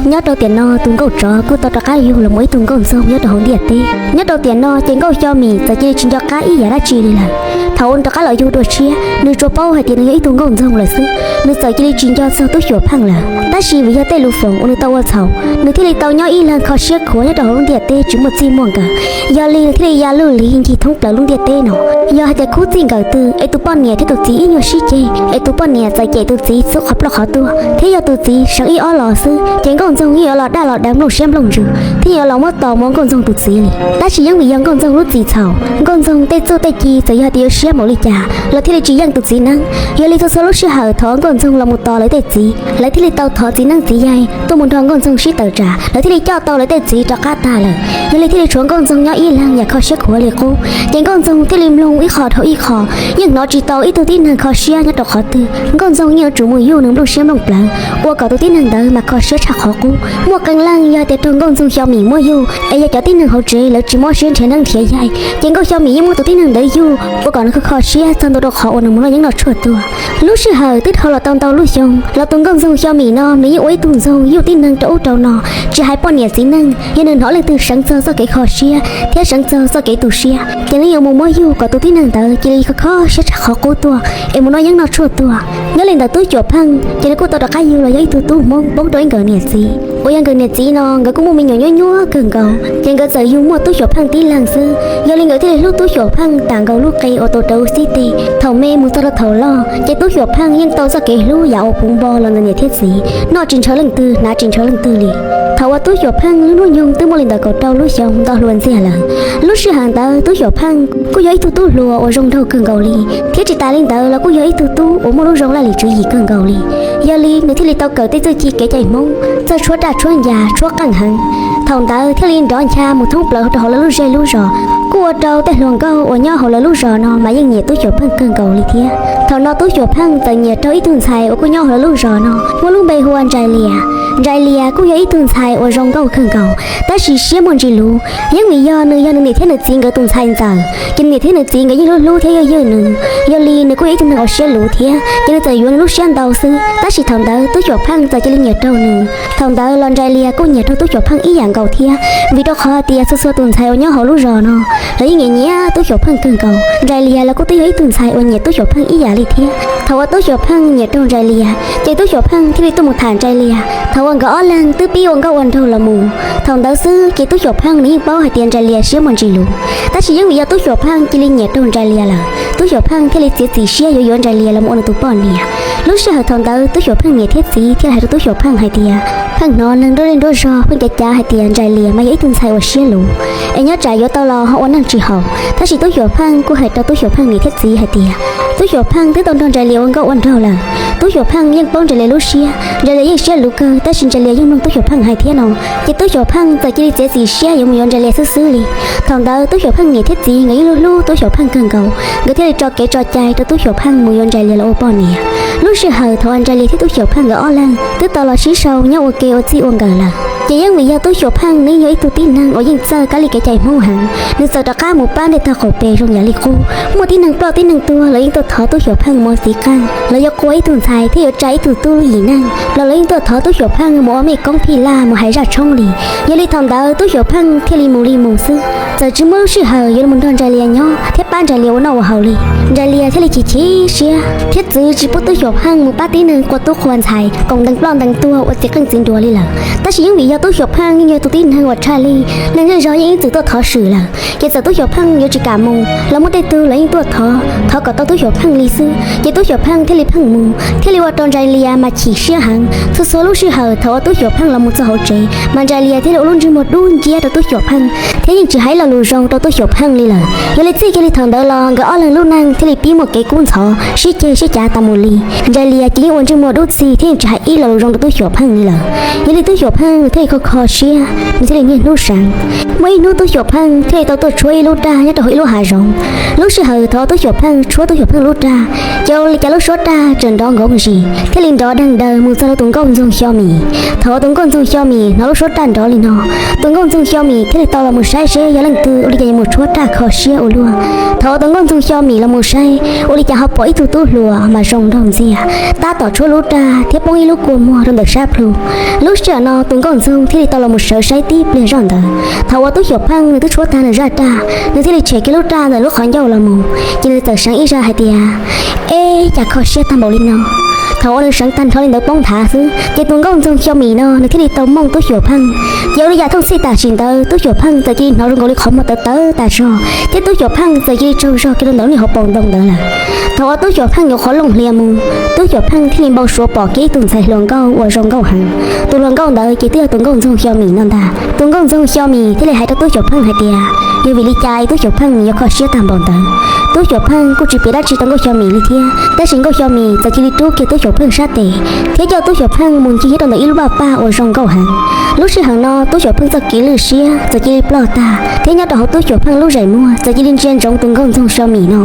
Nyob rau tiam no tus nkauj tsov kuj tau rov qab yug los mus ib tug nkauj ntxoog nyob rau hauv ntiaj teb. Nyob rau tiam no ces nkauj Xyo Mim txawm cia li tsis nco qab ib yam dab tsi li lawm. Thaum ua rov qab los yug dua tshiab, nws tsuas paub hais tias nws yog ib tug nkauj ntxoog lawm xwb, nws txawm cia li tsis nco txog Tub Xyuam Pheej lawm. Tab sis vim yog tej lus foom uas nws tau ua txhaum, nws thiaj li tau nyob ib leeg kho siab khuav nyob rau hauv lub ntiaj teb tsis muaj txij muaj nkawm. Yog li nws thiaj li ya lwj lig ncig thoob plaws lub ntiaj teb no. Yog hais tias khub txij nkawm twg es tus poj niam thiab tus txiv ib nyuag sib ceg, es tus poj niam txawm cem tus txiv txhua qhov plaub qhov tuag, thiab yog tus txiv seev ib ob los xwb, ces nkauj ntxoog yeej yuav los daj los dav nplooj siab nplooj ntsws, thiab yuav los muab tos mus ua nkauj ntxoog tus txiv li. Tab sis yeej vim yog nkauj ntxoog lub txim txhaum, nkauj ntxoog tej txuj tej ci txawm yog tias yuav siab npaum li cas los thiaj li tsis yeej tus txiv neeb. Yog li txhua txhua lub sij hawm thaum nkauj ntxoog los mus tos lawv tej txiv, lawv thiaj li tau thov txiv neeb txiv yaig tuaj mus nrog nkauj ntxoog sib tawm tsam, lawv thiaj li coj tau lawv tej txiv rov qab tag lawm. Yog li thiaj li tshuav nkauj ntxoog nyob ib leeg yam kho siab khuav li qub, ces nkauj ntxoog thiaj li mloog ib qho dhau ib qho, yeej hnov tsis tau ib tug tib neeg kho siab nyob rau qhov twg. Nkauj ntxoog yeej yuav tsum mus yuj nws nplooj siab nplooj plawv ua kom tus tib neeg ntawd mas kho siab tshaj qhov qub. Muaj qee leej yog tias raug nkauj ntxoog Xyo Mim muab yuj es yog cov tib neeg hauv tsev lawv tsis mob siab nrhiav neeb nrhiav yaig, ces nkauj Xyo Mim yeej muab tus tib neeg ntawd yuj ua kom nws kho siab txog ntua rau qhov uas nws mus noj yeeb noj tshuaj tuag. Lub sij hawm twb dhau los tau ntau lub xyoo los tus nkauj ntxoog Xyo Mim no nws yeej ua ib tug ntxoog yuj tib neeg rau ub rau no, tsis hais poj niam txiv neej, yog nws hnov leej twg seev txog txoj kev kho siab thiab seev txog txoj kev tu siab, ces nws yuav mus muab yuj kom tus tib neeg ntawd cia li kho kho siab tshaj qhov qub tuaj es mus noj yeeb noj tshuaj tuag. Nyob li ntawm Tub Xyuam Pheej ces nws kuj tau rov qab yug los yog ib tug tub Hmoob poob rau ib nkawm niam txiv, uas yog nkawm niam txiv no nkawd kuj muaj me nyuam nyuab nyuab kawg nkaus, ces nkawd txawm yug muaj Tub Xyuam Pheej tib leeg xwb. Yog li nkawd thiaj li hlub Tub Xyuam Pheej tas nkaus lub qe uas tau rawv xib teg. Thaum me mus txog rau thaum loj ces Tub Xyuam Pheej yeej tau txoj kev hlub yam uas puv npo los ntawm niam thiab txiv, noj tsis ntshaw leej twg hnav tsis ntshaw leej twg li. Thaum uas Tub Xyuam Pheej lub hnub nyoog twb muaj li ntawm kaum rau lub xyoo nto hluas ntxiag lawm, lub sij hawm ntawd Tub Xyuam Pheej kuj yog ib tug tub hluas uas zoo nraug kawg nkaus li, thiab tsis tas li ntawd los kuj yog ib tug tub uas muaj lub zoo laj lim tswv yim kawg nkaus li. Yog li nws thiaj li tau kawm tej txuj ci kev cai Hmoob, txawj tshuab raj tshuab ncas tshuab qeej heev. Thaum ntawd thiaj li nrov ncha mus thoob plaws rau hauv lawv lub zej lub zos, kuj ua rau tej hluas nkauj uas nyob hauv lawv lub zos no mas yeej nyiam Tub Xyuam Pheej kawg nkaus li thiab. Thaum no Tub Xyuam Pheej txawm nyiam rau ib tug ntxhais uas kuj nyob hauv lawv lub zos no muaj lub npe hu ua Nrais Lias. Nrais Lias kuj yog ib tug ntxhais uas zoo nkauj kawg nkaus, tab sis siab muaj ntsis luv. Yeej vim yog nws yog nws niam thiab nws txiv nkawd tus ntxhais ntxawm, ces nws niam thiab nws txiv nkawd yeej hlub hlub thiab ywj ywj nws. Yog li nws kuj yog ib tug neeg uas siab luv thiab, ces nws txawm yuav nws lub siab ntau xwb. Tab sis thaum ntawd Tub Xyuam Pheej txawm cia li nyiam rau nws. Thaum ntawd los Nrais Lias kuj nyiam rau Tub Xyuam Pheej ib yam nkaus thiab, vim rau qhov tias txhua txhua tus ntxhais uas nyob hauv lub zos no lawv yeej nyiam nyiam Tub Xyuam Pheej kawg nkaus. Nrais Lias los kuj twb yog ib tug ntxhais uas nyiam Tub Xyuam Pheej ib yam li thiab. Thaum uas Tub Xyuam Pheej nyiam rau Nrais Lias, ces Tub Xyuam Pheej thiaj li tuaj mus tham Nrais Lias. Thaum uas nkawd ob leeg twb pib ua nkauj ua nraug los mus, thaum ntawd xwb ces Tub Xyuam Pheej nws yeej paub hais tias Nrais Lias siab muaj ntsis luv. Tab sis yeej vim yog Tub Xyuam Pheej cia li nyiam rau Nrais Lias lawm, Tub Xyuam Pheej thiaj li txiav txim siab yuav yuav Nrais Lias los mus ua nws tus poj niam. Lub sij hawm thaum ntawd Tub Xyuam Pheej niam thiab txiv thiaj li hais rau Tub Xyuam Pheej hais tias, Pheej, hnov neeg nruab zej nruab zog pheej cav cav hais tias Nrais Lias mas yog ib tug ntxhais uas siab luv, es nyob tsam yuav tau los ho ua neej tsis haum. Tab sis Tub Xyuam Pheej kuj hais rau Tub Xyuam Pheej niam thiab txiv hais tias, Tub Xyuam Pheej twb tau nrog Nrais Lias ua nkauj ua nraug lawm. Tub Xyuam Pheej yeej paub Nrais Lias lub siab, Nrais Lias yeej siab luv kawg, tab sis Nrais Lias yeej mloog Tub Xyuam Pheej hais thiab no, ces Tub Xyuam Pheej txawm cia li txiav txim siab yuav mus yuav Nrais Lias xwb xwb li. Thaum ntawd Tub Xyuam Pheej niam thiab txiv nkawd yeej hlub hlub Tub Xyuam Pheej kawg nkaus, nkawd thiaj li tso kev tso cai rau Tub Xyuam Pheej mus yuav Nrais Lias los ua poj niam. Lub sij hawm thaum uas Nrais Lias thiab Tub Xyuam Pheej nkawd ob leeg twb tau los sib sau nyob ua ke ua txij ua nkawm lawm, ces yeej vim yog Tub Xyuam Pheej nws yog ib tug tib neeg uas yeej txawj kab li kev cai Hmoob heev, nws txawm rov qab mus pab ntiaj tog qaum pes zoo yam li qub. Muaj tib neeg ploj tib neeg tuag los yeej tuaj thov Tub Xyuam Pheej mus ua txiv qeej, los yog ua ib tug ntxhais thiab yuav tsa ib tug tub lub yim neej los lawv yeej tuaj thov Tub Xyuam Pheej mus ua mej koob phij laj mus hais zaj tshoob li. Yog li thaum ntawd Tub Xyuam Pheej thiaj li mus li mus xwb, txawm tsis muaj lub sij hawm yuav mus nrog Nrais Lias nyob thiab pab Nrais Lias ua noj ua haus li. Nrais Lias thiaj li chim chim siab thiab txwv tsis pub Tub Xyuam Pheej mus pab tib neeg qhua tub qhua ntxhais koom ntees ploj ntees tuag ua txiv qeej txiv nruas li lawm. Tab sis yeej vim yog Tub Xyuam Pheej yeej yog tus tib neeg uas tshaj lij, neeg zej zog yeej ib txwm tuaj thov swm lawm, ces txawm Tub Xyuam Pheej yuav tsis kam mus los muaj tej tug los yeej tuaj thov, thov kom tau Tub Xyuam Pheej li xwb, ces Tub Xyuam Pheej thiaj li pheej mus, thiaj li ua rau Nrais Lias mas chim siab heev. Txhua txhua lub sij hawm thaum uas Tub Xyuam Pheej los mus txog hauv tsev mas Nrais Lias thiaj li ua lub ntsej muag dub nciab rau Tub Xyuam Pheej thiab yeej tsis hais ib lo lus zoo rau Tub Xyuam Pheej li lawm. Yog li txij kiag li thaum ntawd los nkawd ob leeg lub neej thiaj li pib muaj kev kub ntxhov sib ceg sib cav tas mus li. Nrais Lias ces yeej ua ntsej muag dub txig thiab yeej tsis hais ib lo lus zoo rau Tub Xyuam Pheej li lawm. Yog li Tub Xyuam Pheej thiaj li kho kho siab, nws thiaj li niaj hnub seev. Muaj ib hnub Tub Xyooj Pheej thiaj li tau tuaj tshuab ib lub raj nyob rau hauv ib lub hav zoov. Lub sij hawm thaum Tub Xyooj Pheej tshuab Tub Xyooj Pheej lub raj, ces ua li cas lub suab raj tseem nrov nkoos zis thiaj li nrov deeg daws mus txog rau tus nkauj ntxoog Xyo Mim. Thaum uas tus nkauj ntxoog Xyo Mim hnov lub suab raj nrov li no, tus nkauj ntxoog Xyo Mim thiaj li tau los mus saib seb yog leej twg ua li cas yuav mus tshuab raj kho siab ua luaj. Thaum uas tus nkauj ntxoog Xyo Mim los mus saib, ua li cas ho pom ib tug tub hluas mas zoo nraug ntxiag tab tom tshuab lub raj thiab poob ib lub kua muag rau ntawm sab plhu. Lub sij hawm no tus nkauj ntxoog thiaj li tau los mus sawv saib tib pliag zoj ntawd. Thaum uas Tub Xyooj Pheej nws twb tshuab tag nws zaj raj, nws thiaj li tshem kiag lub raj ntawm lub qhov ncauj los mus, ces nws txawm seev ib zaj hais tias, Eb, cas kho siab tag npaum li no. Thaum uas nws seev tag nrho li ntawd poob nthav xwb, ces tus nkauj ntxoog Xyo Mim no nws thiaj li tau mooj Tub Xyooj Pheej. Ces ua li cas thooj txhij tam sim ntawd Tub Xyooj Pheej txawm cia li hnov zoo nkaus li qhov muag tawv tawv tas zog, thiab Tub Xyooj Pheej txawm cia li tsaug zog kiag rau ntawm lub niag hauv paus ntoo ntawd lawm. Thaum uas Tub Xyooj Pheej nyuam qhuav looj hlias mus, Tub Xyooj Pheej thiaj li npau suav pom kiag ib tug ntxhais hluas nkauj uas zoo nkauj heev. Tus hluas nkauj ntawd ces twb yog tus nkauj ntxoog Xyo Mim no ntag. Tus nkauj ntxoog Xyo Mim thiaj li hais rau Tub Xyooj Pheej hais tias, yog vim li cas es Tub Xyooj Pheej nws yuav kho siab tag npaum ntawd. Tub Xyooj Pheej kuj tsis piav dab tsi rau nkauj Xyo Mim li thiab, tab sis nkauj Xyo Mim txawm cia li rub kiag Tub Xyooj Pheej sab tes thiab coj Tub Xyooj Pheej mus ncig nyob rau ntawm ib lub vaj paj uas zoo nkauj heev. Lub sij hawm no Tub Xyooj Pheej txoj kev lwj siab txawm cia li ploj tag, thiab nyob rau hauv Tub Xyooj Pheej lub zeem muag txawm cia li ntsia ntsoov tus nkauj ntxoog Xyo Mim no.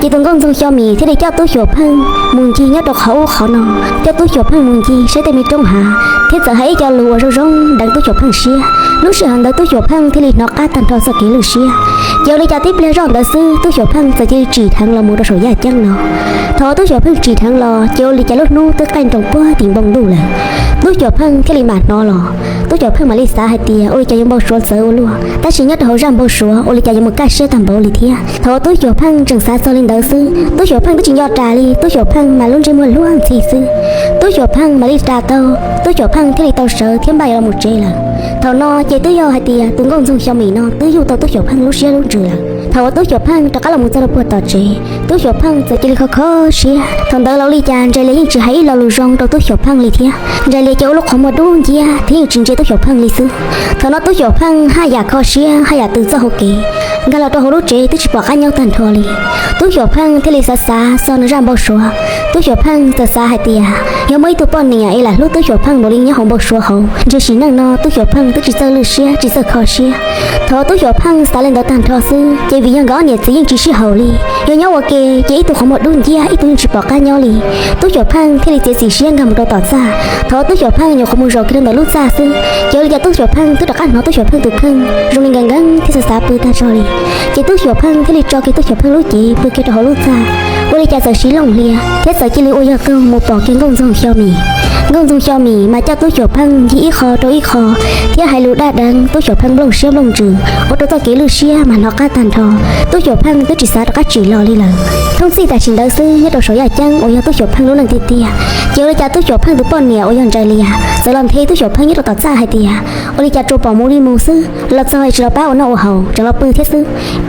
Ces tus nkauj ntxoog Xyo Mim thiaj li coj Tub Xyooj Pheej mus ncig nyob rau qhov ub qhov no, coj Tub Xyooj Pheej mus ncig saib tej me roob hav, thiab txawm hais ib co lus uas zoo zoo deev Tub Xyooj Pheej siab. Lub sij hawm ntawd Tub Xyooj Pheej thiaj li hnov qab tag nrho txoj kev lwj siab. Ces ua li cas tib pliag zoj ntawd xwb Tub Xyooj Pheej txawm cia li tsim dheev los mus rau saum yaj ceeb no. Thaum uas Tub Xyooj Pheej tsim dheev los ces ua li cas lub hnub twb qaij nroos puag tim npoo ntuj lawm. Tub Xyooj Pheej thiaj li mam hnov los, Tub Xyooj Pheej mam li xav hais tias ua li cas yuav npau suav txawv ua luaj, tab sis nyob rau hauv zaj npau suav ua li cas yuav mus kaj siab tag npaum li thiab. Thaum uas Tub Xyooj Pheej tseem xav txog li ntawd xwb, Tub Xyooj Pheej twb tsis nco ras li, Tub Xyooj Pheej mas lub ntsej muag luag ntxhi xwb. Tub Xyooj Pheej mam li ras tau, Tub Xyooj Pheej thiaj li tau sawv thiab npaj yuav los mus tsev lawm. Thaum no ces twb yog hais tias tus nkauj ntxoog Xyo Mim no twb yuj tau Tub Xyooj Pheej lub siab lub ntsws lawm. Thaum uas Tub Xyooj Pheej rov qab los mus txog rau puag tom tsev, Tub Xyooj Pheej txawm cia li kho kho siab. Thaum ntawd los ua li cas Ntsaim Lias yeej tsis hais ib lo lus zoo rau Tub Xyooj Pheej li thiab. Ntsaim Lias ces ua lub qhov muag dub nciab thiab yeej tsis ntsia Tub Xyooj Pheej li xwb. Thaum no Tub Xyooj Pheej haj yam kho siab haj yam tws txoj hau kev, nkag los rau hauv lub tsev twb tsis pom qab nyob tag nrho li. Tub Xyooj Pheej thiaj li xav xav txog nws zaj npau suav. Tub Xyooj Pheej txawm xav hais tias yog muaj ib tug poj niam es lam hlub Tub Xyooj Pheej npaum li nyob hauv npau suav hauv, ntshe sim neej no Tub Xyooj Pheej twb tsis txawj lwj siab tsis txawj kho siab. Thaum uas Tub Xyooj Pheej xav li ntawd tag nrho xwb, ces vim yog nkawd ob niam txiv yeej tsis sib haum li, yog nyob ua ke ces ib tug qhov muag dub nciab ib tug yeej tsis pom qab nyob li. Tub Xyooj Pheej thiaj li txiav txim siab nkag mus rau tom txaj. Thaum uas Tub Xyooj Pheej nyuam qhuav mus zaum kiag rau ntawm lub txaj xwb, ces ua li cas Tub Xyooj Pheej twb rov qab hnov Tub Xyooj Pheej tus kheej zoo li nkees nkees thiab xav xav pw tag zog li. Ces Tub Xyooj Pheej thiaj li tso kiag Tub Xyooj Pheej lub cev pw kiag rau hauv lub txaj. Ua li cas txawm siv looj hlias thiab txawm cia li ua yog qaug mus pom kiag nkauj ntxoog Xyo Mim. Nkauj ntxoog Xyo Mim mas coj Tub Xyooj Pheej ncig ib qho rau ib qho thiab hais lus dab deev Tub Xyooj Pheej nplooj siab nplooj ntsws, ua rau txoj kev lwj siab mas hnov qab tag nrho. Tub Xyooj Pheej twb tsis xav rov qab tsim los li lawm. Thooj txhij tam sim ntawd xwb nyob rau saum yaj ceeb uas yog Tub Xyooj Pheej lub neej tiag tiag, ces ua li cas Tub Xyooj Pheej tus poj niam uas yog Ntsaim Lias txawm los nthe Tub Xyooj Pheej nyob rau tom txaj hais tias, ua li cas tsuas pom mus li mus xwb, los txog es tsis los pab ua noj ua haus, tseem los pw thiab xwb,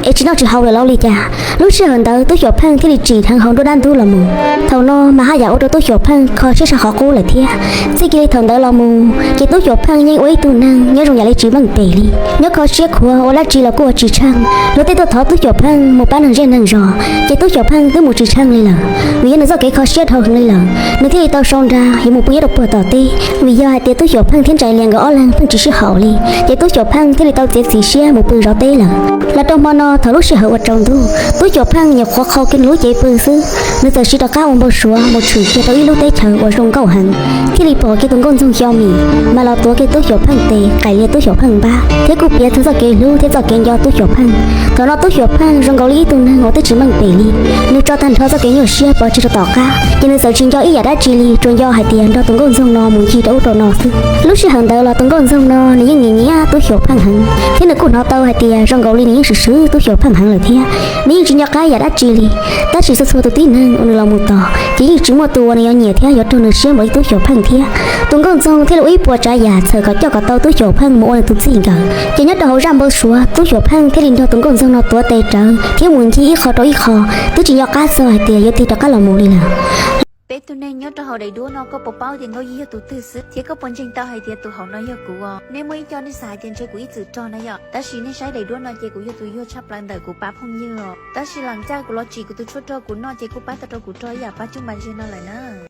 es tsis noj tsis haus lawm los ua li cas? Lub sij hawm ntawd Tub Xyooj Pheej thiaj li tsim dheev hauv nruab dab ntub los mus. Thaum no mas haj yam ua rau Tub Xyooj Pheej kho siab sab qhov qub lawm thiab. Txij kiag li thaum ntawd los mus ces Tub Xyooj Pheej yeej ua ib tug neeg nyob zoo yam li tsis meej pem li, nyob kho siab khuav ua dab tsi los kuj ua tsis tsheej. Luag tej tuaj thov Tub Xyooj Pheej mus pab neeg zej neeg zos, ces Tub Xyooj Pheej twb mus tsis tsheej li lawm. Vim yog nws txoj kev kho siab dhau heev li lawm, nws thiaj li tau sau nra yuav mus pw nyob rau puag tom teb. Vim yog hais tias Tub Xyooj Pheej thiab Ntsaim Lias nkawd ob leeg pheej tsis sib haum li, ces Tub Xyooj Pheej thiaj li tau txiav txim siab mus pw zov teb lawm. Los rau hmo no thaum lub sij hawm uas tsaus ntuj, Tub Xyooj Pheej nyuam qhuav qhau kiag nws lub cev pw xwb, nws txawm siv rov qab ua npau suav mus tshwm kiag rau ib lub teb chaws uas zoo nkauj heev, thiaj li pom kiag tus nkauj ntxoog Xyo Mim mas los tuav kiag Tub Xyooj Pheej tes qaim lias Tub Xyooj Pheej npab thiab kuj piav txog txoj kev hlub thiab txoj kev nco Tub Xyooj Pheej. Thaum no Tub Xyooj Pheej zoo nkaus li ib tug neeg uas twb tsis meej pem li, nws tso tag nrho txoj kev nyuaj siab pov tseg rau tom qab, ces nws txawm tsis nco ib yam dab tsi li, tsuas nco hais tias nrog tus nkauj ntxoog no mus ncig rau ub rau no xwb. Lub sij hawm ntawd los tus nkauj ntxoog no nws yeej nyiam nyiam Tub Xyooj Pheej heev, thiab nws kuj hnov tau hais tias zoo nkaus li nws yeej swm swm Tub Xyooj Pheej heev lawm thiab. Nws yeej tsis nco qab yam dab tsi li, tab sis txhua txhua tus tib neeg uas nws los mus tos ces yeej tsis muaj tus uas nws yuav nyiam thiab yuav raug nws siab npaum li Tub Xyooj Pheej thiab. Tus nkauj ntxoog thiaj li ua ib puas tsav yam txhawm kom coj kom tau Tub Xyooj Pheej mus ua nws tus txij nkawm. Ces nyob rau hauv zaj npau suav, Tub Xyooj Pheej thiaj li nrog tus nkauj ntxoog no tuav tes rawv thiab mus ncig ib qho rau ib qho, twb tsis nco qab txog hais tias yuav tig rov qab los mus li lawm. Peb tug neeg nyob rau hauv daim duab no koj puas paub tias Nkauj Yij yog tus twg xwb, thiab koj puas ntseeg tau hais tias tus hauv no yog kuv os? Nej muaj ib co nej xav hais tias ntshe kuv ib txwm rog na yom, tab sis nej saib daim duab no ces kuv yog tus yuag tshaj plaws ntawm kuv pab phooj ywg os. Tab sis lam caj kuv los tsim kuv tus tshuaj rog kuv noj ces kuj pab tau rau kuv rog ib yam pab coob pab ntse no lawm na.